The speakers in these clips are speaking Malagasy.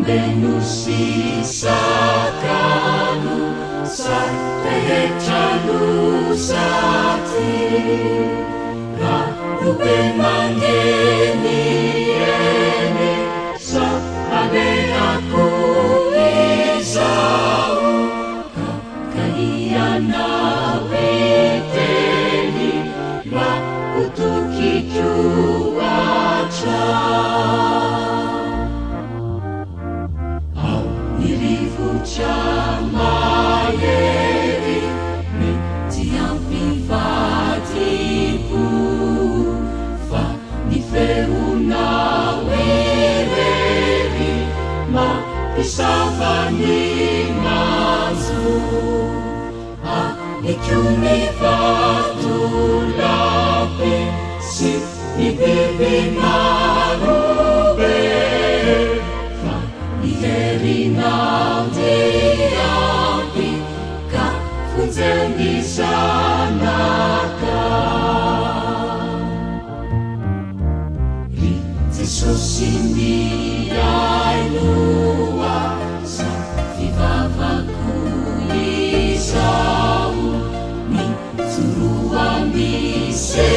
Ambeno sy sakano sa rehetra lozaty. Rano be mangeniheny sa alehako izao. Ka ka ianao hiteny mba ho tokiko hatrany. Ao ny rivotra mahery mety hampivadi-po, fa ny feonao irery mampisava ny manjo. Amiko ny vatolampy sy ny biby marobe, fa ny herinao dia ampy ka vonjeo ny zanakao. Ry Jesosy mihainoa za fivavako izao, mijoroa misehoa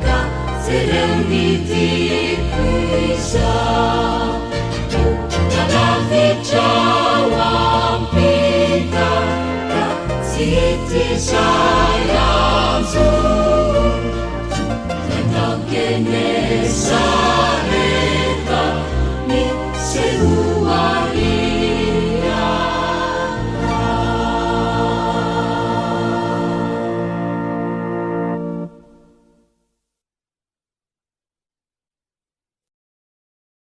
ka jereo ny diako izao. Tonga lavitra ao ampita ka tsy hita izay hanjo. Tonga tao Genesareta.